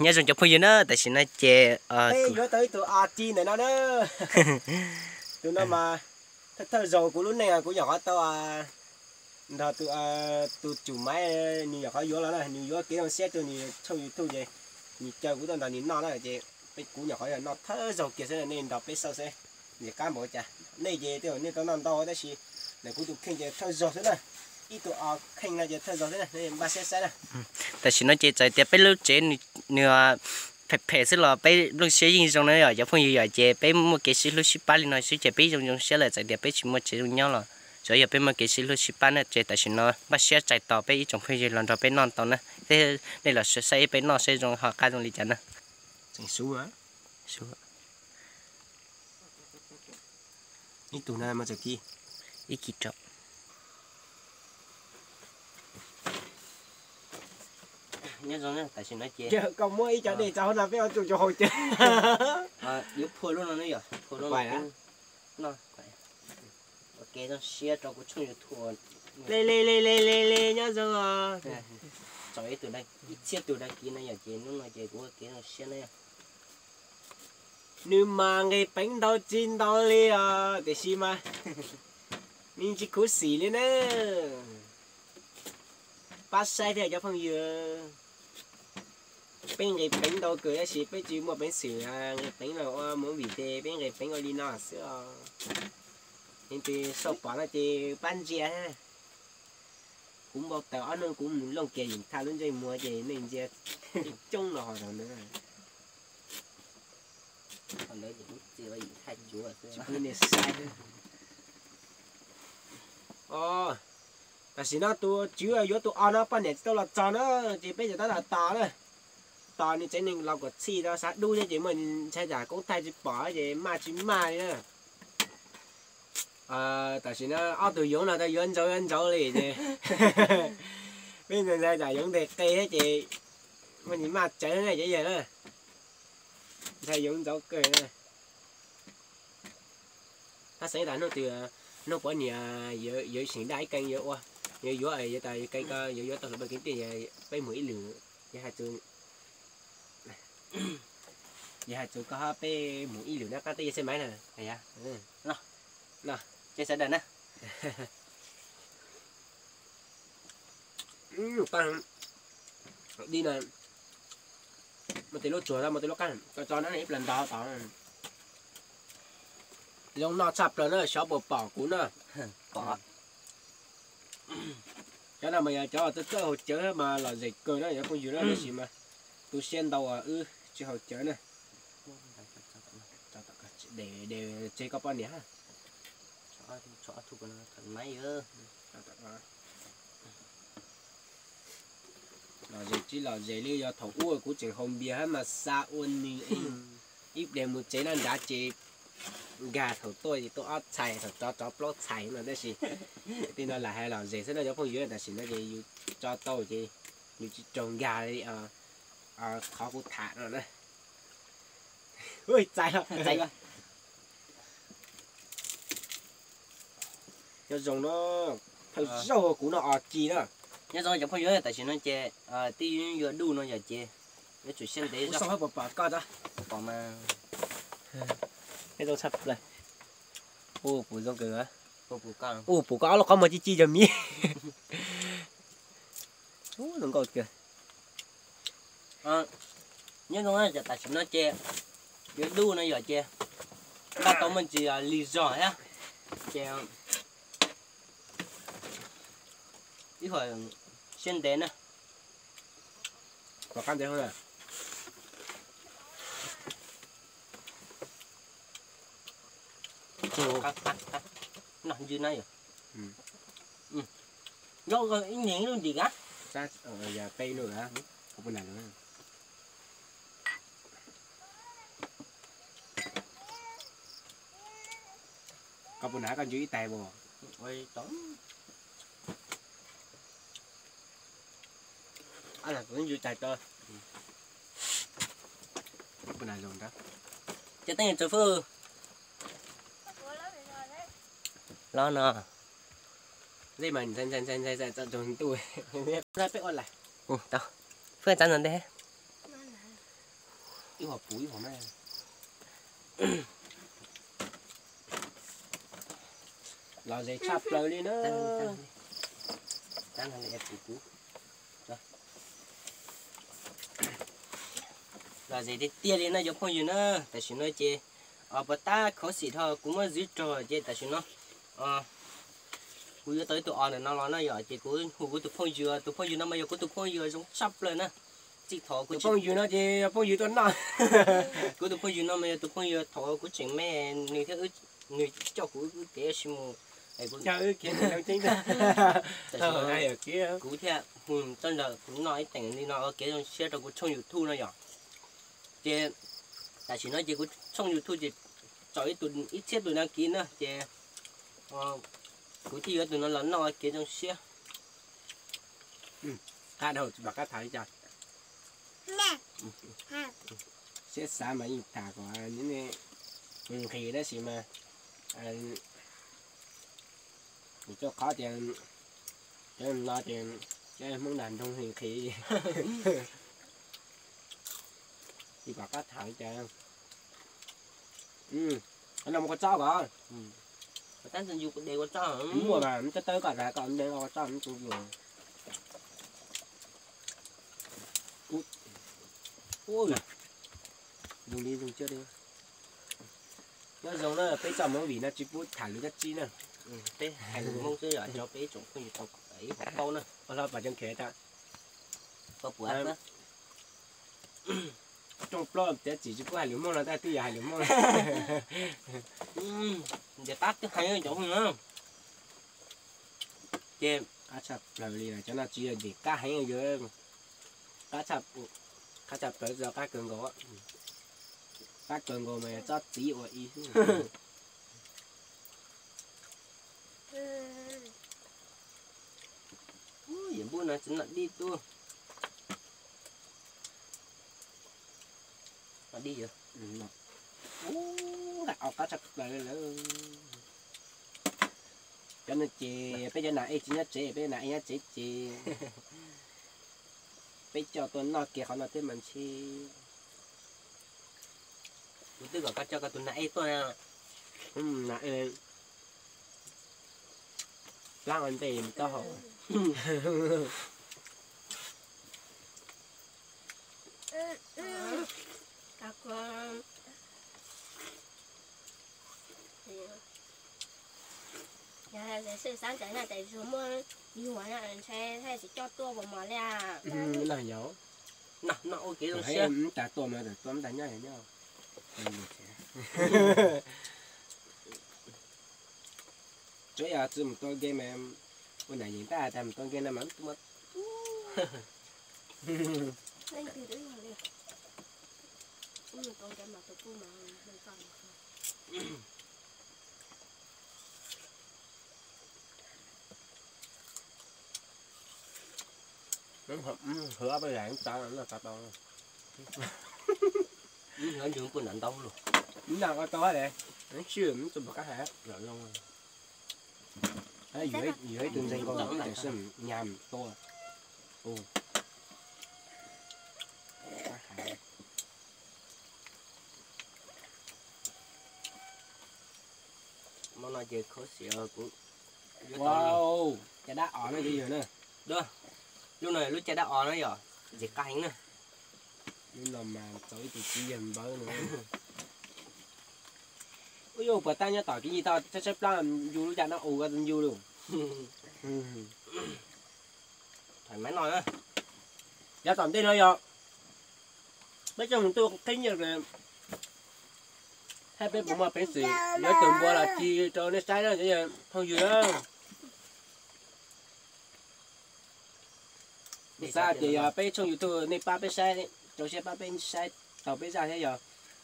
Nyob zoo cov phooj ywg na, tam sim no ces yuav tau ib tug o ci ntawm no na. Tus no mas thawj zaug kuv lub neej kuv nyuam qhuav tau nrog tus, tus tsum maiv nws nyuam qhuav yuav los na, nws yuav kev zoo siab rau nws tshooj YouTube ces nws caw kuv tuaj nrog nws noj na ces peb kuv nyuam qhuav yog noj thawj zaug kiag xwb nej nrog peb xauj seb nws qab npaum cas. Nej ces tej zaum nej tau noj ntau tab sis ntawm kuv tus kheej ces thawj zaug xwb na, ib tug o kheej no ces thawj zaug xwb na, nej npaj siab saib na. Tam sim no ces txawm tias peb lub tsev nws phem phem xwb los peb nplooj siab yeej zoo na yom cov phooj ywg yom, ces peb muaj kev sib hlub sib pab li no xwb ces peb zoo zoo siab lawm, txawm tias peb tsis muaj tsev zoo nyob los tsuav yog peb muaj kev sib hlub sib pab na ces tam sim no npaj siab txais tos peb ib tsoom phooj ywg los nrog peb noj tau na. Nej los saib peb noj saib zoo ho qab zoo li cas na. Ib tug na, ib kis rau. Koj muab ib co dej tso hauv no peb ua tsum rau hauv cawv. Yuav phua lub no yom, phua lub no. Ua kev zoo siab rau kuv tshooj YouTube. Le le le le le le nyob zoo. Tso ib tug, ib txhiab tug đăng ký no yom ces hnub no ces kuv ua kev zoo siab na yom. Nws mas nqis peev ntau tsis ntau li os tiam sis mas nws tsis khuv xim li na. Pab saib thiab cov phooj ywg. Peb nqis peev ntau kawg tab sis peb tsis muaj peev xwm nqis peev los ua movie ces peb nqis peev ua li no xwb os. Leej twg sau pom no ces pab ntsia. Kuv npau taws ob hnub kuv mus looj kiag Yim Thaj lub ntsej muag ces nej ntsia coob coob los ho thaum ntawd. Tam sim no tus tswv yuav tus o no poj niam tsis tau los txog na ces peb tseem tab tom tos na. Tos nws tsev neeg los kom txhij rau xav dub thiab ces muaj ntshai tsam koob thaij tsis pom ces maj tsis maj li na. Tam sim no ob tug yoov no tau yuav ntsaud yuav ntsaud li ces peb ntshai tsam yoov ntes qe thiab ces muaj ntsis maj tsawv na cov yawg na. Ntshai yoov ntsaud kawg na. Tab sis tas hnub twg hnub poj niam yuav seem daj ib kee yuav ua, yuav yuav yuav tas kee ko yuav yuav tau hluav taws kev tiaj peb mus ib lwm. Yog hais txug, yog hais txug koj peb mus ib lwm na qab teb yog xeb maiv na. Ces sawv daws na. Di no muaj tej lub tsuag tau muaj tej lub qab tso tso na ib plag ntog tod. Zoo noj tshaj plaws na xyov puas pom kuv na. Cov no mas yog cov txawj txawj haus cawv mas lom zem kawg na cov phooj ywg na tab sis mas tu siab ntau wb tsis haus cawv na. Tseg koj poj niam. Lom zem tsis lom zem li yog thaum ub kuv tseem haus npias hab mas xa ua nws ib pliag mus tsev noj nrad ces nkag thaum tuaj ces tuaj ob txhais thaum tsov tsov plaub txhais no tab sis tej no lam hais lom zem xwb no cov phooj ywg tam sim no ces yus tso tau ces yus tsis raug nkag li qhov kuv tham no na. Txais Nyob zoo no, thawj zaug kuv noj o ci na. Nyob zoo cov phooj ywg tam sim no ces twb yuav duj no yom ces yuav tsum siab ntev zog. Pom mas nyob zoo tshaj plaws. Ua puas zoo kawg. Ua puas koj ob lub qhov muag ci ci cov miv. Zoo nkauj kawg. Nyob zoo na, tam sim no ces yuav duj no yom ces noj tau muaj ntsis lig zog thiab ces ib qho siab ntev na. Noj ntsis na yom. Ib neeg ib lub ntim ka. Koj puas nag koj ntsw ib tais puas? Ntsw tais to. Ces teeb tsaws fwj los no. Zej mas ntxhais ntxhais ntxhais ntxhais txawm txog ntuj. Peb ua lawm. Tau. Fwj txav ntxov ntej. Ib hom puv ib hom na. Los ze tshaj plaws li na. Los ze tiag tiag li na cov phooj ywg na. Tam sim no ces puas tab khuv xim dhau kuv muab zwb rog ces tam sim no kuv yuav tau ib tug os ntawm no los no yom, ces kuv hu kuv tus phooj ywg, tus phooj ywg no mas yog kuv tus phooj ywg zoo tshaj plaws na. Txij thaum kuv phooj ywg no ces phooj ywg tuaj noj. Kuv tus phooj ywg no mas yog tus phooj ywg thaum kuv tseem me, nws thiab nws coj kuv wb kev sib mus, kuv thiaj hu txoj ntawd kuv noj ib teem li no kev zoo siab rau kuv tshooj YouTube no yom. Ces tam sim no ces kuv tshooj YouTube ces txog ib txhiab tus đăng ký na ces kuv thiaj yuav tus no los noj kev zoo siab. Qab dhau tsis pom qab tham li cas. Siab xav mas yeej tham kom nqhis tab sis mas kuv tsuas qhov tias cov no ces cov Hmoob nram nroog nqhis tsis pom qab tham li cas. Qhov no mus kua txob kom muaj mas tawb tawb kom kom de kua txob mus tsev. Zoo li zoo cwj li. Nyob zoo na, peb txoj movie no tsis pub tham lus dab tsi na. Peb hais lus Hmoob xwb yom, cov peb tsoom phooj ywg tau ib hom paub na. Ua hlo pom cov khev tas. Rooj plaub tiav txim tsis pub hais lus Hmoob no tab twb yog hais lus Hmoob. Ntiav qab twb hais cov phooj ywg na. Ces qab tshaj plaws li cov no tsis yog ntim qab heev, qab tshaj plaws txog qab kawg nkaus. Qab kawg nkaus mas yog tsob txiv ua ib xwb. Yawm npub no tsis noj dib tuaj. Noj dib yawg. Ub, nqa qab tshaj plaws lawm. Cov no ces peb cov nas ej tsis nyob tsev, peb cov nas ej nyob tsev ces peb coj tuaj noj kiag qhov no thiab mas ntshe. Kuv twb kom koj coj koj tus nas ej tuaj na. Nas ej plab ua ntej taub hau. Yog xav txawv na tes tsuas muaj yus ntshe thiaj tsis coj tuaj puas mos li. Noj yau, noj ua kev zoo siab. Tag tuaj mas tawm tuaj ntag nyob nyob. Tsuav yog tsis mus tua game, ua nam yeem tab tas mus tua game no mas mus. Hwv ob peb zaig tso no tau. Hwv ntsug puj nram ntaub lug. Nws noj ko tau de, nws tsis mus tus pom qab hais. Yuav ib tug ntseeg nkaus tiam sis nyam tua. Hmo no ces khuv xim kuv, caj dab os no ces yog na. Lub no lub caj dab os no yom, ntxim qab heev na. Lub no mas tau ib tug txiv yawg npawv no. Ub yuj, puas tab nyob tom kev yig tau tshaib tshaib plab yus lub caj dab os ko yus lug. Thaum no, yav tom ntej no yog peb coj mus tuaj qhib nyiaj, hab peb puas muaj peev xwm yuav ib tug npua los ci rau nej saib na cov phooj ywg na. Kuv xav tias yog peb tshooj YouTube nej pab peb saib, rau siab pab peb saib tau peb zaj thiab yog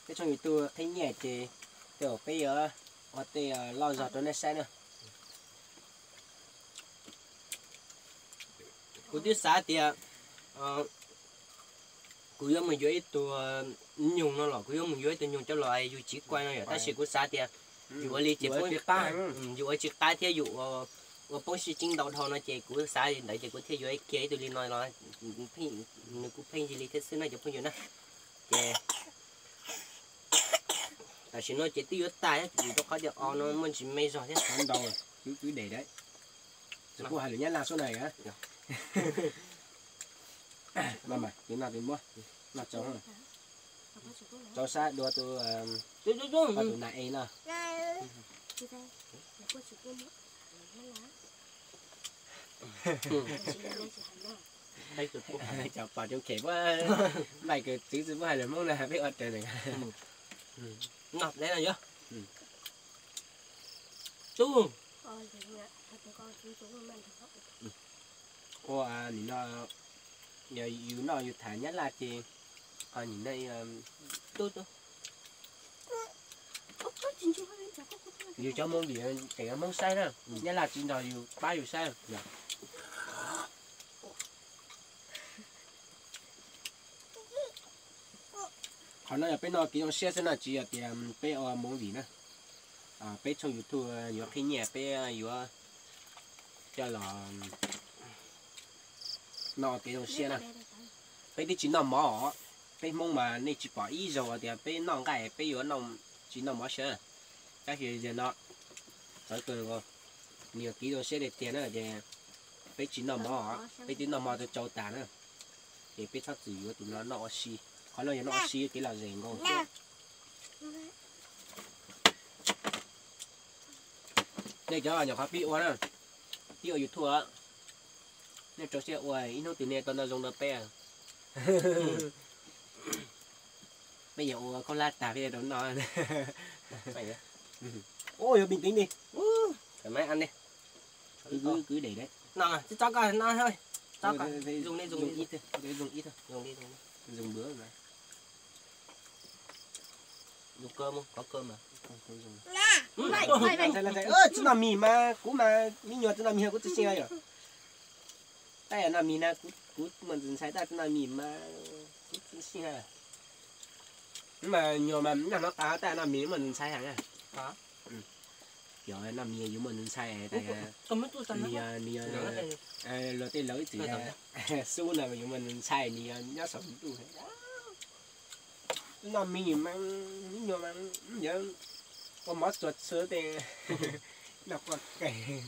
peb tshooj YouTube qhib nyiaj ces tej zaum peb yuav ua tej loj zog rau nej saib na. Kuv twb xav tias kuv yuav mus yuav ib tug nyuj no los kuv yuav mus yuav ib tug nyuj coj los yus tsiv kuai no yom, tab sis kuv xav tias yus ua li ces yus ua tsis qab thiab yus ua poob sib tseeb ntau dhau no ces kuv xav li ntawd ces kuv thiaj yuav kiag ib tug li no los nws kuj pheej yig li thiab xwb na cov phooj ywg na. Ces Tam sim no ces twb yuav tag thiab, rau qhov tias o no muaj ntsis me zog thiab. Ntau, twb twb dem deb. Tsis kuj hais lus Nyab Laj suab na. Mas mas, tus no tus muab, no tso, tso sab dua tus, tus na e no. Cov pom cov khem puab npaim kws txwv tsi puab hais lus Hmoob na peb ua raws na. Ua nim no, yus noj yus tham Nyab Laj ces, nim no, yus cov Hmoob vim tseem Hmoob saib na, Nyab Laj tsis nrog yus pab yus saib. Qhov no yog peb noj kev zoo siab xwb na, tsis yog tias peb ua movie na. Peb tshooj YouTube yuav qhib nyiaj, peb yuav coj los noj kev zoo siab na. Peb twb tsis noj mov os, peb Hmoob mas nej tsis pom ib zaug tias peb noj nqaij peb yuav tsis noj mov siab. Tab sis yog no, txawv kawg nkaus, nws yog kev zoo siab tiag tiag na, ces peb tsis noj mov os, peb twb noj mov tau tsau tas na, ces peb txhob txwm yuav tus no noj ua si. Qhov no yog noj ua si kev lom zem nkaus. Nej cov nyuam qhuav pib ua na, pib ua YouTube, nej rau siab ua, ib hnub twg nej tau noj zoo dua peb. Peb yog ua khaub hlab tag peb rau noj. Ua yuav pij tib li. Kwv deg, tso koj no, tso koj, zoo li, zoo li, zoo li, zoo li. Tsi noj mis mas kuv mas, me nyuam tsi noj mis kuv tsi xyeej yom. Tab yog noj mis na kuv muaj ntxhais ntxhais, tab tsi noj mis mas kuv tsi xyeej. Mas nyuam mas noj hnov tas tab noj mis muaj ntxhais heev na. Yog noj mis yus muaj ntxhais, nws yog luag tej laus ib txwm xub na, yus muaj ntxhais nws yog nyob saum ntuj. Noj mis mas, me nyuam mas, yog ua mov txuas txhua tej, noj quaj kawg.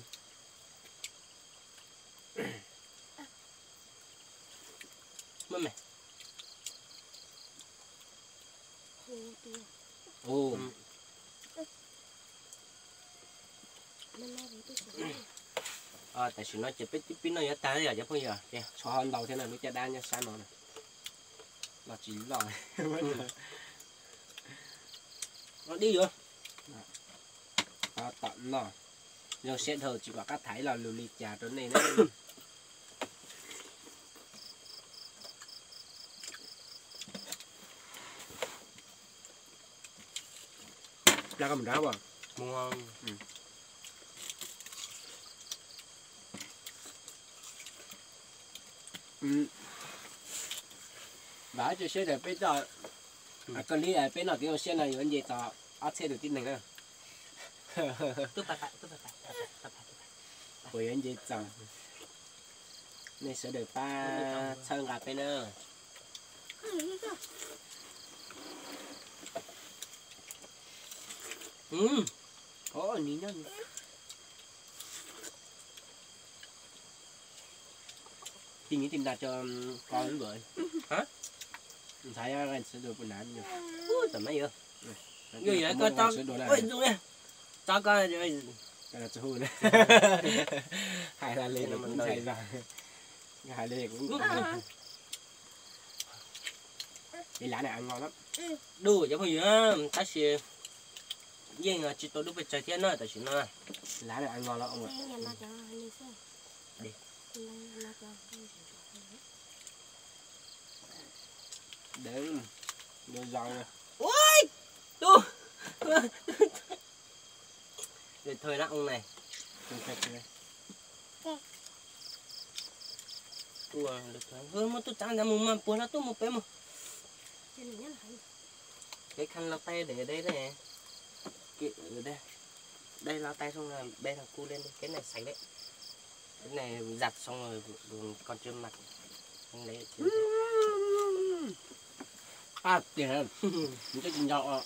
Tam sim no ces peb twb pib noj yuav tag yom cov phooj ywg, ces tshuav ho ntau thiab no, lub caj dab nyob sab no na. Los tsis loj. Dib yuav. Tom no zoo siab dhau tsis pom qab tham ib lo lus li cas rau nej na. Plag koj mus nrad. Vam thiab cia siab tias peb toj, koj li peb noj kev zoo siab no yuav nce txog ob txhiab tus tib neeg na. Puas yuav nce txog? Nej sawv daws pab txhawb nqa peb na. Tij mi tij nta tso ko lub npawm. Ntxhais sawv daws puas hnav me nyuam? Yog yog ko tso, tso ko. Hais li kuv ntshai zog, hais li kuv Lav na nqos lawm. Dub cov phooj ywg, tab sis yeej tsis tau dub pes tsawg thiab na tam sim no. Lav na nqos lawm. Deev, zoo zoo. Ui, tub. Lwm thawj lab oo na. Muaj tub tsav ntawd mus mas puag no tub mus pem mus. Kev khaj los taij deb deb, deb los taij soo deb los kuj li kev neeg xaiv deb. Kev neeg zam soo kon tsi mas. Qab tiag, nws twb tsis nco os.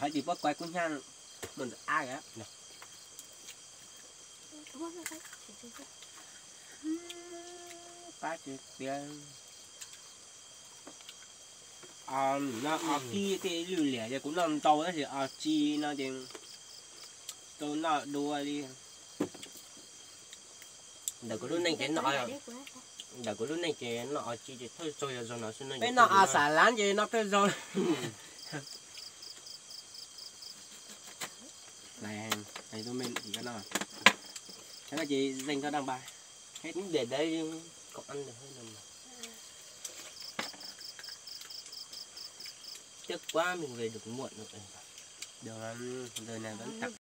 Hais tias pob kua kub hnyav mus ntawm ab. Qab tiag tiag. No os kib tej lwj liam ces kuv noj ntau tab sis os tsi no ces tau noj dua li. Ntawm kuv lub neej ces noj, ntawm kuv lub neej ces noj os tsi ces thawj zaug yog zaug no xwb no. Peb noj os xav lav ces noj thawj zaug. Ces zeeg koj daj npab. Ib daim dab kom ntawd no. Tức quá mình về được muộn rồi. Được lắm, giờ này vẫn tặng